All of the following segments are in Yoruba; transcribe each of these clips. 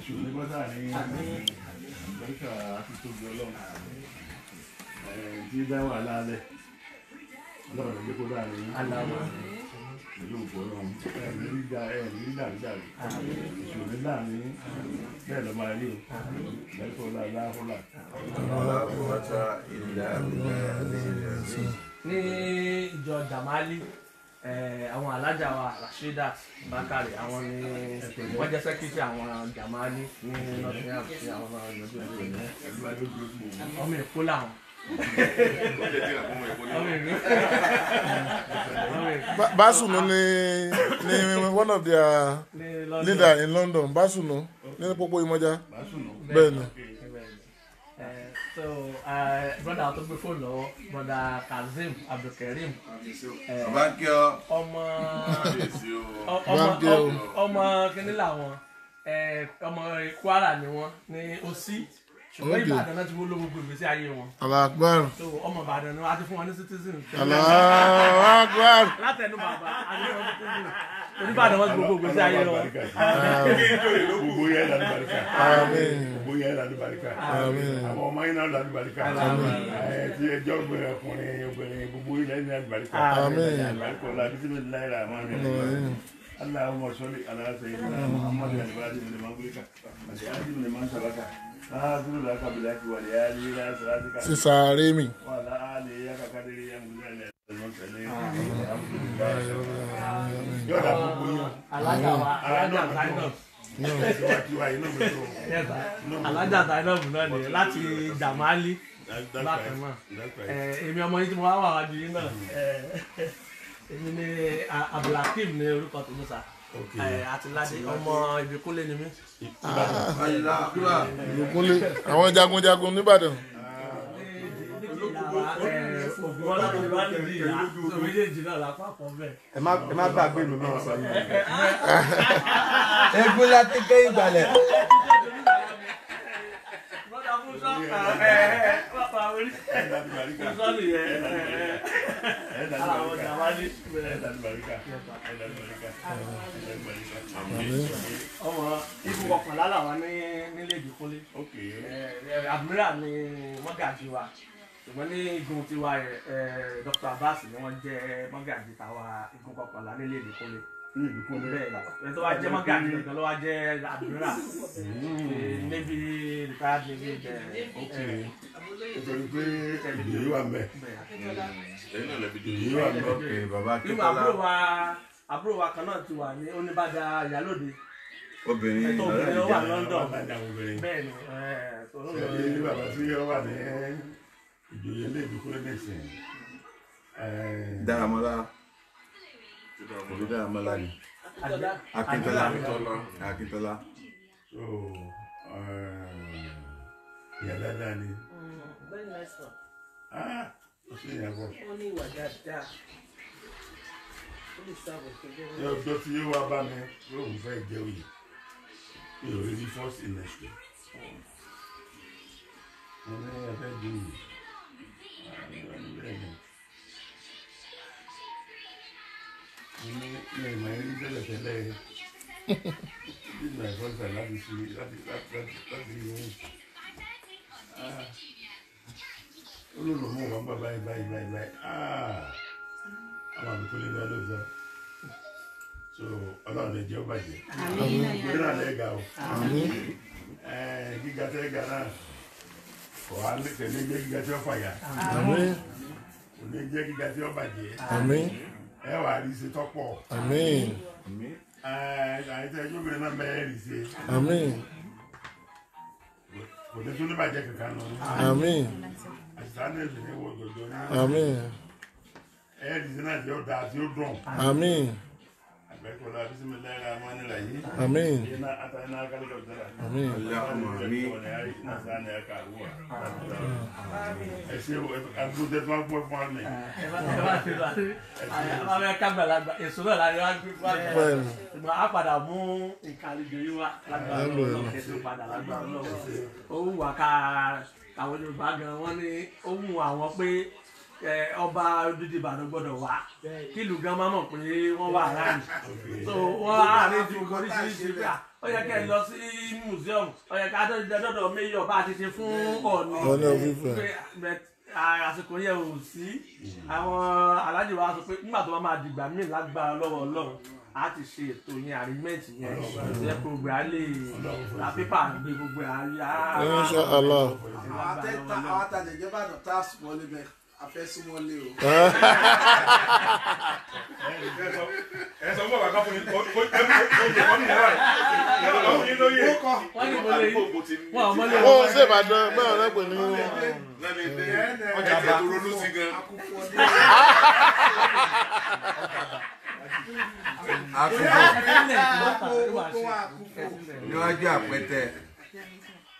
Èṣù ní bọ́sà ní àlùbáríkà àti tóbi ọlọ́run tí dá wàhálà lẹ̀ ọlọ́run lè kó dáa ní pẹ̀lú òkú ọlọ́run ẹ̀mí rí dàrúdàrú èṣù ní láàrin bẹ́ẹ̀ lọ́ máa rí o àlùbáríkà ọlá aláhùlà. Ní ìjọ Jamali, àwọn alájà wa Rasheedat Bakare, àwọn ni wọ́n jẹ́ sẹ́kítì àwọn Jamali ní Nottingham tí àwọn náà yọjú ẹ̀. Ọmọ Èkó làwọn. Basunu ni one of their leader in London. Basunu ní Pópó Ìmọ̀já. Bẹ́ẹ̀ ni. So brother tó gbé fóònù lọ́wọ́, brother Kazeem Abdulkareem, ọmọ ọmọ kínní làwọn, ọmọ Kwara ni wọ́n ní Òsì, ṣùgbọ́n Ìbàdàn náà ti wó lówó gbogbo ìgbésí ayé wọn. Allahu Akbar. So ọmọ Ìbàdàn ni wọ́n á ti fún wọn ní citizen. Allahu Akbar. Látẹnu bàbá a ti fún wọn citizen. Oníbàdàn wọn ti gbogbo ìgbésí ayé wọn. Gbogbo yẹn lálù barika. Gbogbo yẹn lálù barika. Àwọn ọmọ yẹn náà lálù barika. Ti ẹjọ́ obìnrin ọkùnrin obìnrin gbogbo yẹn lálù barika. Barika ọ̀la bisimilayi rahman rahim. Allahumma salli ala sayyidina Muhammad al-Fatihi liman ughliqa wal-khatimi liman sabaqa nasiril haqqi bil haqqi wal hadi ila siratika Sísáré mi. wa ala alihi haqqa qadrihi wa miqdarihi al-azim. Yóò dà gbogbo yín. Alájà wa Alájà Zainab. Alájà Zainab náà nìyẹn láti Jamali bákan náà. Èmi ọmọ yìí tí mo wá wà wájú yín náà. Èmi ni Abdulhakeem ní orúkọ tèmi sá. Àtìládé ọmọ Ìbíkúnlé ni mí. Ìbíkúnlé àwọn jagunjagun nìbàdàn. Ẹ má gbàgbé mi náà sọ yìí. Egun láti ké ìgbàlẹ̀. Ọmọ ikú kọkànlá làwọn ní nílé Ìbíkúnlé. Admiral ni mọ́gàjì wa, ṣùgbọ́n ní igun tiwa Dr. Abbas ni wọ́n jẹ́ mọ́gàjì tàwa igun kọkànlá nílé Ìbíkúnlé. Bẹ́ẹ̀ ni tó wá jẹ́ mọ́gàjì gangan ló wá jẹ́ admiral navy retired navy. Nítorí pé ìdílé wà mẹ́. Ìdílé wà mẹ́. Àbúrò wa kan náà ti wà ní Oníbàdà Ìyálóde. Obìnrin obìnrin wà London. Bẹ́ẹ̀ ni. Ṣé bàbá tí ó wà ní ìjòyè ilé Ìbíkúnlé nìsín? Dáramọ́lá. Òbí Dáramọ́lá ni. Akíntọ́lá. Akíntọ́lá. So ìyá dáadáa ni. Very nice one. Ó sì yàn bọ̀. Ó ní ìwà dáadáa. Ó lè sábà tó jẹ́. Ní ọjọ́ tí yóò wá bá mi lóun fẹ́ jẹ́ òye, mi ò rí first industry. Mo ní ẹ fẹ́ jẹ́ òye. Mo ní mi ò mọ̀ ẹ́ rí tẹ́lẹ̀ tẹ́lẹ̀. This is my first time láti ṣe láti láti láti rí yín. Olóòlù mú wọn bá báyìí báyìí báyìí báyìí. Àwọn Àbíkúnlé ní ọdún sọ. So ọlọ́run lè jẹ́ ó bàjẹ́. Ìgbé náà lè ga o. Gíga tẹ́ ga náà kò á tẹ̀lé jẹ́ gíga tí ó fàyà. Kò ní jẹ́ gíga tí ó bàjẹ́. Ẹ wà á rí ṣe tọ́pọ̀. Àyẹ̀tẹ̀ ẹjọ́ obìnrin náà bẹ́ẹ̀ rí ṣe. Kò ní tún ní bàjẹ́ kankan nù. Àṣìṣe náà sì ní wọ jọjọ ní. Ẹ rí ṣe náà tí ó dáa tí ó dùn. Àgbẹ̀kọ̀lá bisimilayi rahman rahim. Iná ata iná akálẹ̀ ọ̀dára. Ẹ ṣe àgùntàn tó wá gbọ́ fún wa nìyí. Ẹ bá bẹ kágbàlagbà èso náà la yọ gbé fún àgbà. Ṣùgbọ́n a padà mú nǹkan àlejò yìí wá lágbára Ọlọ́run kẹsàn-án padà lágbára Ọlọ́run. Ó wù wá ká àwọn Yorùbá gan wọ́n ní ó wù àwọn pé ọba odidi Ìbàdàn gbọ́dọ̀ wá kí ìlú gan má mọ̀ pé wọ́n wà láàrin. So wọ́n á rí ju oríṣiríṣi pé Ó yẹ kẹ́ ẹ lọ sí museum, ó yẹ ká dọ́dọ̀ mayor bá a ti ṣe fún Ọọ̀ni. Ọọ̀ni of Ifẹ̀. Àsìkò yẹn ò sí. Àwọn alájì wa sọ pé nígbà tó bá máa dìgbà míì lágbára lọ́wọ́ Ọlọ́run, a ti ṣe ètò yẹn, arrangement yẹn, ṣe gbogbo ẹ̀ á lè ra pépà gbé gbogbo ẹ̀ á yá. Insha Allah. Àwọn àtàjẹjọba àdàn tá a sùn wọlé bẹ́ẹ̀. A fẹ́ súnmọ́lé o. Ẹ sọ fún bàbá kan fún yín, kó ẹ mú kó ní ìyá rẹ̀. Ẹ lọ fún yín lóye. Wọ́n ní mọ́lé yìí. Wọ́n ò mọ́lé Ó wọn. ṣe Ìbàdàn bẹ́ẹ̀ náà pè ní. Ọjà bá tó ronú sí gan. Akúfọ̀ níwájú àpẹtẹ.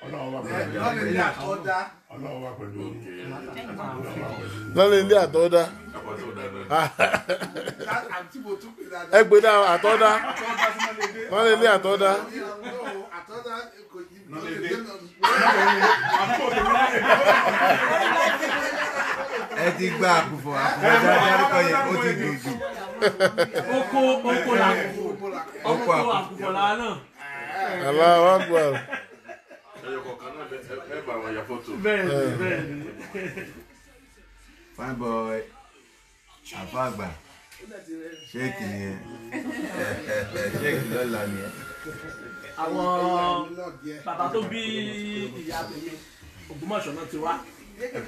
Ọlọ́run wà pẹ̀lú Lọ́lẹ̀ ní àtọ́dá. Ọlọ́run wà pẹ̀lú Lọ́lẹ̀ ilé àtọ́dá. Àti mo tún pè dáadáa. Ẹ gbé dá àtọ́dá. Lọ́lẹ̀ ilé àtọ́dá. Àtọ́dá kò yí. Ẹ ti gba àkùfọ̀ àkùfọ̀ dárúkọ yẹn ó ti dùn jù. Oko oko la oko àkùfọ̀ la náà. Allahu Akbar. Ẹyọ kọ̀ọ̀kan náà ẹ bá wọn ya fọ́tò. Bẹ́ẹ̀ni bẹ́ẹ̀ni. Fine boy, àfa àgbà, ṣéèkì nìyẹn, ṣéèkì lọ́la nìyẹn. Àwọn bàbá tó bí ìyá tèmi Ògbómọ̀ṣọ́ náà ti wá.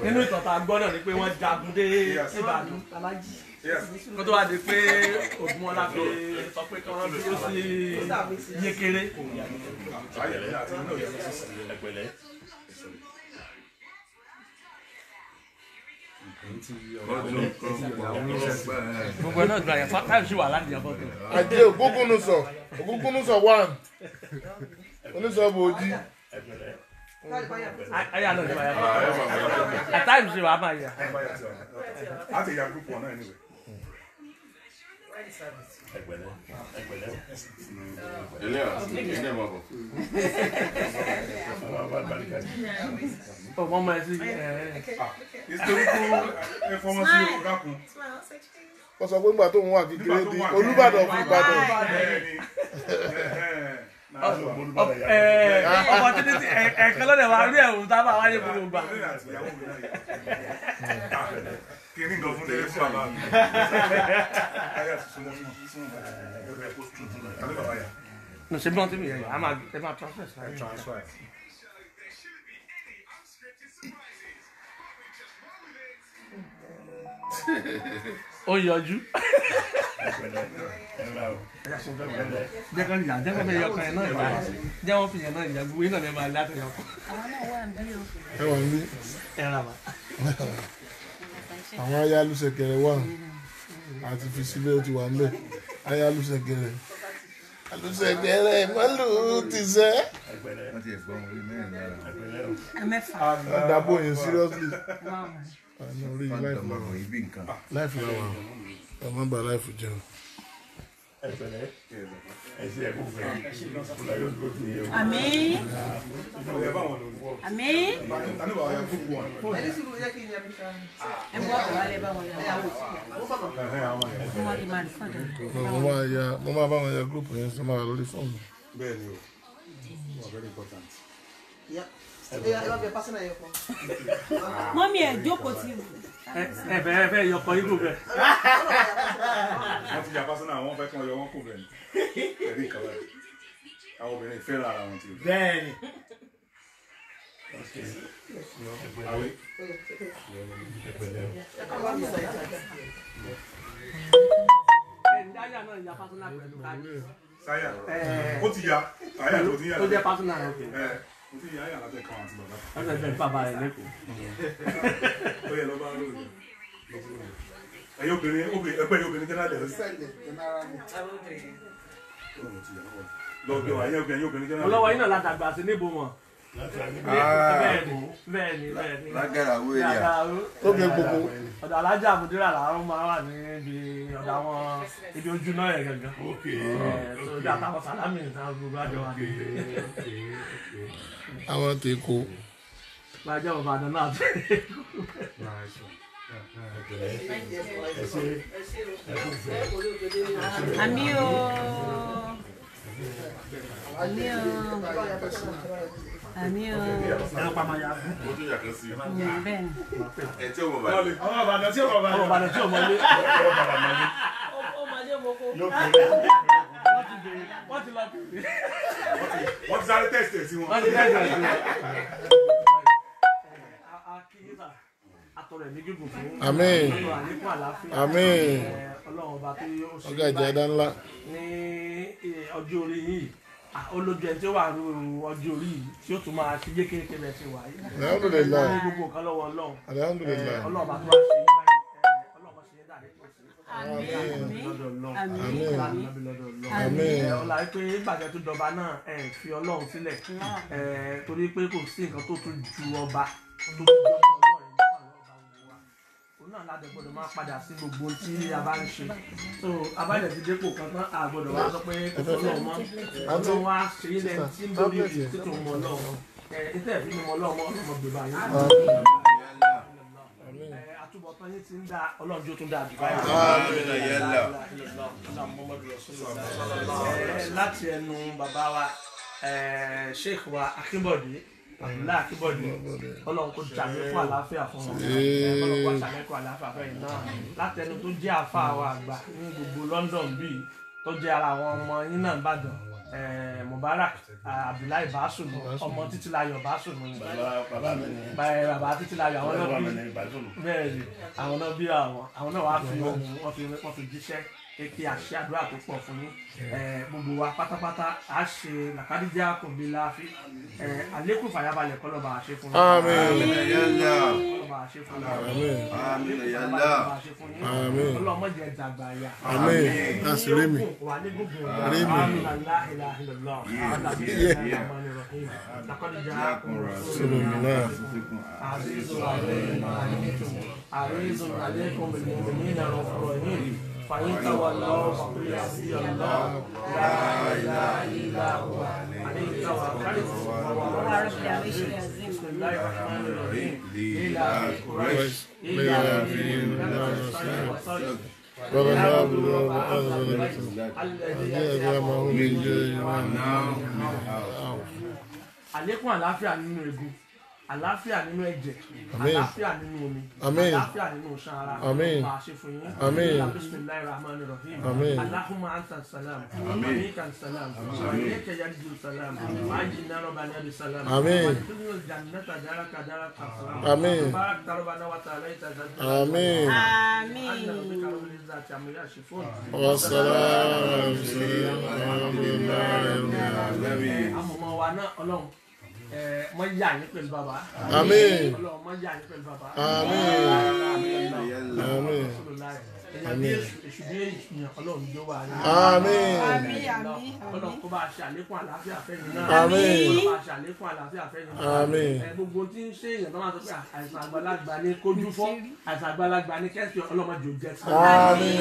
Nínú ìtàn tá a gbọ́ náà ni pé wọ́n jagun dé Ìbàdàn. Kó tó wá di pé Ògúnmọ́lá fi sọ pé kí wọ́n dúró sí Yékéré. Gbogbo ẹ̀ náà gba yẹn táìmù sí wà láti yẹ fọ́tò. Àjẹ́ Ògúngúnúsọ̀ Ògúngúnúsọ̀ one. Onísọ̀ bòójì. Ayé àná ìjọba yẹn fọ́tò. Táìmù sí wà á máa yẹ. A ti ya group one náà anyway. Ilé ilé máa bọ̀. Ọmọ ọmọ ẹ sí ẹ. Historical information yóò dákun. Wọ́n sọ pé ńgbà tóun wà kékeré di Olúbàdàn fún Ìbàdàn. Opportunity ẹ̀ẹ̀kan lọ́dẹ̀ wa rí ẹ̀rù tá a bá wáyé gbogbo gbà. Kìíní nǹkan fún délé fún bàbá mi. No, ṣe bí wọ́n ti mi yẹ yà á máa ẹ máa transfer sí. Ó yọjú. Jẹ́ kán yà jẹ́ kán fi yọkan ẹ̀ náà yà jẹ́ wọ́n fi yẹn náà yà gbogbo yín náà lè máa látọ̀ yọkan. Àwọn náà wà níbí o. Ẹ wà níbí. Ẹ rà wá. Àwọn ayálùsẹ̀kẹ̀rẹ̀ wà àti fi síbẹ̀ ó ti wà ńbẹ̀. Ayálùsẹ̀kẹ̀rẹ̀. Alùsẹ̀kẹ̀rẹ̀ mọ́lù ti sẹ́. Wọ́n ti ẹ̀gbọ́n orí mẹ́rin lára. Mẹ́fà. Wọ́n dàbò yẹn seriously. Àná orí láìfù Fọ́ńdọ̀mọ̀ ibi nǹkan. láìfù làwà. Ẹ má bà láìfù jẹun. Àmín. Àmín. Ẹ mú ọkọ̀ wálé bá wọn yà. Wọ́n lè máa rìkọ́dù. Mo máa ya mo máa bá wọn ya gúrùpù yẹn sọ máa wà lórí fóònù. Bẹ́ẹ̀ni o, wà very important. Mọ́mí ẹ̀ jókòó ti. Ẹ fẹ́ fẹ́ yọkọ ikú bẹ́ẹ̀. Wọ́n ti yà pásánà àwọn fẹ́ kí wọ́n yọ wọ́n kò bẹ́ẹ̀ ni. Ẹ̀rí nǹkan báyìí. Àwọn obìnrin fẹ́ràn ara wọn ti rí. Bẹ́ẹ̀ni. Àwẹ̀. Dáyà náà ya pásánà pẹ̀lú káàdì. Sáyà. Ó ti ya. Sáyà tó ti yà. Tó jẹ́ pásánà rẹ̀ òkè. Ẹ mo ti yà áyà látẹ̀ kan àti bàbá. Wọ́n fẹ́ fẹ́ bàbá rẹ̀ lẹ́kọ̀ọ́. Ó yẹ lọ bá lóore. Ẹ̀yin obìnrin ẹgbẹ́ yóò obìnrin jẹ́nà lẹ̀. Lọ́gbọ̀n ẹ̀yin obìnrin jẹ́nà lẹ̀. Ọlọ́wọ́ yín náà la dàgbà sí níbo wọn. Bẹ́ẹ̀ni bẹ́ẹ̀ni bẹ́ẹ̀ni. Lágàrà wo èrìà. Lókè gbogbo. Ọ̀dọ̀ Alájà Àmúdírà làwọn máa wà níbi ọ̀dọ̀ àwọn ibi ojú náà yẹn gangan. Ọ̀dọ̀ àtàwọn sàlámì náà gbogbo àjọ wa. Àwọn ti kó. Lájọ́ bàbá àdán náà tó. Àmín o. Àmín o. Àmín o. Ó tún yàtọ̀ sí i. Bẹ́ẹ̀ ni. Ẹ tí ó mọ̀ bàjẹ́. Ọmọ Ìbàdàn tí ó mọ̀ bàjẹ́. Ọmọ Ìbàdàn tí ó mọ̀ lé. Ó máa lé ọmọ kó. Wọ́n ti lọ bèrè. Wọ́n ti sáré tẹ̀sí ẹ̀ sí wọn. Wọ́n ti tẹ̀sí ẹ̀ sí wọn. Atọrọ ẹ̀mí gígùn fún. Àmín. Àlékún àlàáfíà. Àmín. Ọlọ́run ọba tó yóò ṣe Ọ̀gá ìjà ẹ̀dá ńlá. ní ọjọ́ orí yìí, olójú ẹni tí ó wà ní ọjọ́ orí yìí tí ó tún máa ṣe yékéyéké bẹ́ẹ̀ ṣe wà yìí. Alhamdulillah. Ní gbogbo nǹkan lọ́wọ́ Ọlọ́run. Alhamdulillah. Ọlọ́run ọba tó wá ṣe yín báyìí, Ọlọ́run ọba ṣe yín dàrí pọ̀ sí. Àmín. Àmín. Àmín. Ọlá pé gbàgbé tó dọba náà ẹ fi Ọlọ́run sílẹ̀, torí pé kò sí nǹkan tó tún ju ọba tó tún ju ọba Ọlọ́run nípa àwọn ọba gbogbo wa. Òun náà ládẹ gbọ́dọ̀ máa padà sí gbogbo tí a bá ń ṣe. So abájẹ ti dépò kan tán, a gbọ́dọ̀ wá sọ pé kò sọ́lọ́ mọ́. Ọlọ́run wá ṣe ilẹ̀ tí ń lórí títún mọ́ Ọlọ́run. Ìtẹ́ ìfi ni mọ́ Ọlọ́run mọ́ ọlọ́mọ gbèbá yín. Àtúbọ̀tán yín ti ń da Ọlọ́run jó tún dáa jù báyìí. Láti ẹnu bàbá wa Sheikh wa Akínbọ̀dé, Abdullahi Akínbọ̀dé, Ọlọ́run kò jàmé fún àlàáfíà fún wọn. Ọlọ́run kò jàmé fún àlàáfíà fún ẹ̀yin náà. Láti ẹnu tó jẹ́ àfáà wa àgbà ní gbogbo London bíi tó jẹ́ ara àwọn ọmọ yín náà Ìbàdàn, Mubarak Abdullahi Basunu, ọmọ Títílayọ̀ Basunu ni. Bàbá Títílayọ̀ àwọn náà bí bẹ́ẹ̀ ni àwọn náà bí àwọn náà wàá fi ohun wọ́n fi jíṣẹ́ kí a ṣe àdúrà tó pọ̀ fún yín. Gbogbo wa pátápátá a ṣe làkàdíjà kò bí láàfin àlékún fàyàbalẹ̀ kọ́ lọ́ba àṣẹ fún yín. Àmín. Lọ́ba àṣẹ fún yín. Àmín. Lọ́ba àṣẹ fún yín. Àmín. Ọlọ́mọdé dàgbà yà. Àmín. That's Remy. Wà ní gbogbo Remy. فإن تولوا فقل حسبي الله لا إله إلا هو عليه توكلت وهو رب العرش العظيم. بسم الله الرحمن الرحيم. إلى قريش إلى àlékún àlàáfíà nínú egun, àlàáfíà nínú ẹ̀jẹ̀, àlàáfíà nínú omi, àlàáfíà nínú iṣan ara. Máa ṣe fún yín. Bismillahir rahmanir rahim. Allahumma anta salam, alayka salam, alayka yarju salam, ajina rabbana bi salam, wa jannata daraka daraka salam, barakta rabbana wa ta'alaita. Àmín. Àmín. Wa salaam. Àmọ̀mọ́ wa náà Ọlọ́run mọ yà yín pẹ̀lú bàbá. Àmín. Ọlọ́run mọ yà yín pẹ̀lú bàbá. Àmín. Àmín. Èèyàn bí èṣù bí èèyàn Ọlọ́run ló wà ní. Àmín. Ọlọ́run kó bá a ṣe àlékún àlàáfíà fẹ́yìn náà. Àmín. Kó bá a ṣe àlékún àlàáfíà fẹ́yìn náà. Àmín. Gbogbo tí ń ṣe èèyàn tó máa sọ pé àìsàn àgbàlagbà ní kójú fọ́, àìsàn àgbàlagbà ní kẹ́sì ọlọ́mọdé ò jẹ́ sí. Àmín.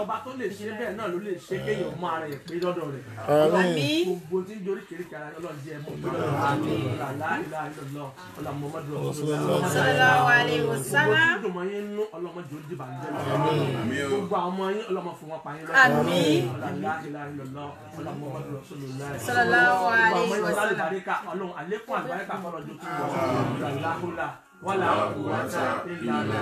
Ọba tó lè ṣe bẹ́ẹ̀ náà ló lè ṣe kéèyàn mọ ara ẹ̀ pé lọ́dọ̀ rẹ̀. Àmín. Gbogbo tí ń dorí kèrékè ara Ọlọ́run jẹ́ mọ́ pé lọ́dọ̀ Sallallahu alaihi wasallam. Gbogbo tí ń dùn mọ́ yín nú ọlọ́mọdé ó dìbà ń jẹ́ lọ́wọ́. Gbogbo àwọn ọmọ yín ọlọ́mọ fún wọn pa yín lọ́wọ́. Àmín. Sallallahu alaihi wasallam. Ọlọ́run àlékún àlùbáríkà fọlọ́jọ́ tó wọ̀ wàlá wàtá ìlànà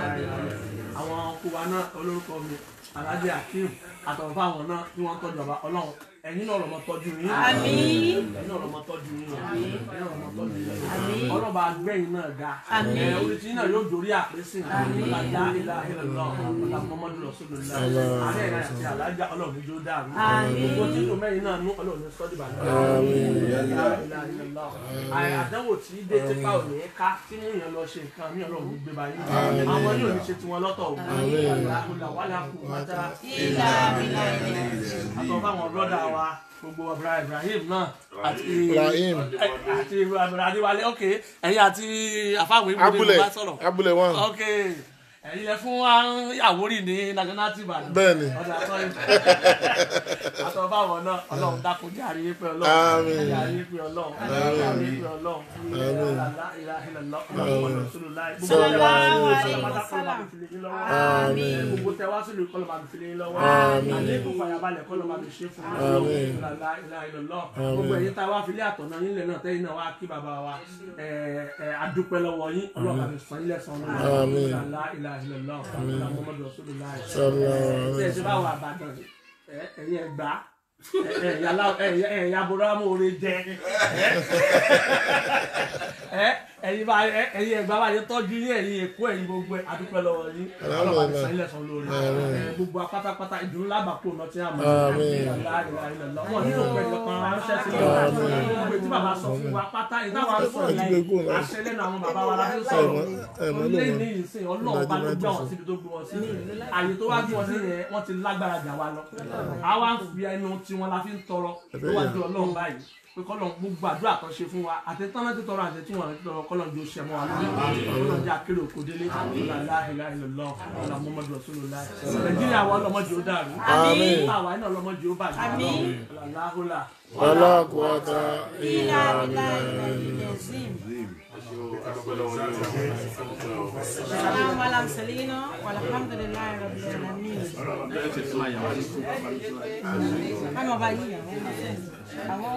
àwọn ọkọ wa náà olórúkọ mi Alhaji Akeem àtọ̀wọ̀ fáwọn náà tí wọ́n ń tọ́jú ọba Ọlọ́run ẹ̀yin náà ọ̀rọ̀ mọ́ tọ́jú yín. Àmín. Ẹ̀yin náà ọ̀rọ̀ mọ́ tọ́jú yín. Ẹ̀yin náà ọ̀rọ̀ mọ́ tọ́jú yín. Ọlọ́ba agbẹ́yìn náà ga. Orí tí náà yóò dorí àpèsìn. Ọ̀làjà ìlà ìlọ̀lọ́ ọ̀là Muhammadu Rasulullah. Àárẹ̀ ìlà àti àlàájá Ọlọ́run ní jó dàrú. Gbogbo tí kò mẹ́rin náà nú Ọlọ́run ní sọ́dí bàjẹ́. Àdánwò tí dé tipa ò ní ká tí mú yẹn lọ ṣe nǹkan mí Ọlọ́run ní gbé báyìí. Àwọn yóò ní ṣe tiwọn lọ́tọ̀ o. Àtọ̀ fáwọn brọ́dà wa gbogbo Ibrahim náà àti àti Adéwálé, ok ẹ̀yin àti àfáwọn ìbúdé ló bá sọ̀rọ̀. Abúlé one. Ok Ẹ̀yin lẹ fún wa Àwórì ní nationality Ìbàdàn. Bẹ́ẹ̀ni. Ọ̀dà sọ́rí. Àtọ̀ báwọn náà, Ọlọ́run dákun jẹ́ àríyé pé Ọlọ́run. Àmín. Jẹ́ àríyé pé Ọlọ́run. Jẹ́ àríyé pé Ọlọ́run. Àmín. La ilaha illallah, Muhammadur Rasulullah. Sallallahu alaihi wasallam. Àmín. Gbogbo tẹ wá sílùú kọ́lọ́ máa fi lé yín lọ́wọ́. Àmín. Àlékún fàyàbalẹ̀ kọ́lọ́ máa fi ṣe fún yín. Àmín. La ilaha illallah. Gbogbo ẹ̀yin tá a wá fi lé àtọ̀nà yín lẹ̀ náà tẹ́yìn náà wá kí bàbá wa. Adúpẹ́ lọ́wọ́ yín. Ọlọ́run bá mi san yín lẹ́san lórí. Àmín. La ilaha illallah, Muhammadur Rasulullah. Sallallahu Ṣé ẹ ṣe báwo àbàdàn ẹ̀yin Ẹ̀gbá ẹ̀yin aboramóore jẹ ẹ̀yin bá ẹ̀yin Ẹ̀gbá bá yẹ tọ́jú yín, ẹ̀yin Èkó, ẹ̀yin gbogbo ẹ̀ adúpẹ́ lọ́wọ́ yín. Ọlọ́run bá mi san yín lẹ́san lórí. Gbogbo apátápátá ìdùnnú lábàpọ̀ ọ̀nà tí a mọ̀ wọn nínú pẹ̀lú kan ránṣẹ́ sí gbogbo tí bàbá sọ fún wa pátá ìtawà sọ̀rọ̀ yìí àṣẹ lẹ́nu àwọn bàbá wa la fi ń sọ̀rọ̀ lé ní ìsìn Ọlọ́run bá ló gbé wọn síbi tó gbé wọn sí àyè tó wá gbé wọn sí yẹn wọ́n ti lágbára jà wá lọ àwa ń fi ẹnu tiwọn la fi ń tọrọ níwájú Ọlọ́run báyìí pé kọ́lọ́n gbogbo àdúrà kan ṣe fún wa àti tán láti tọrọ àti tí wọn ti tọrọ kọ́lọ́n jọ ṣẹ mọ́ wa lórí kọ́lọ́n jẹ́ akérò òkò délé la ilaha illallah ọ̀là Muhammadu Rasulullah. Nàìjíríà wa ọlọ́mọdé ó dàrú Àmín. àwa iná ọlọ́mọdé ó bàjẹ́ Àmín. la hawla Wala quwwata Illa illa billahi billah. al-aliyyil azim. Salamu ala mursalin walhamdulillahi rabbil alamin. Ká máa bá yín yàn, àwọn.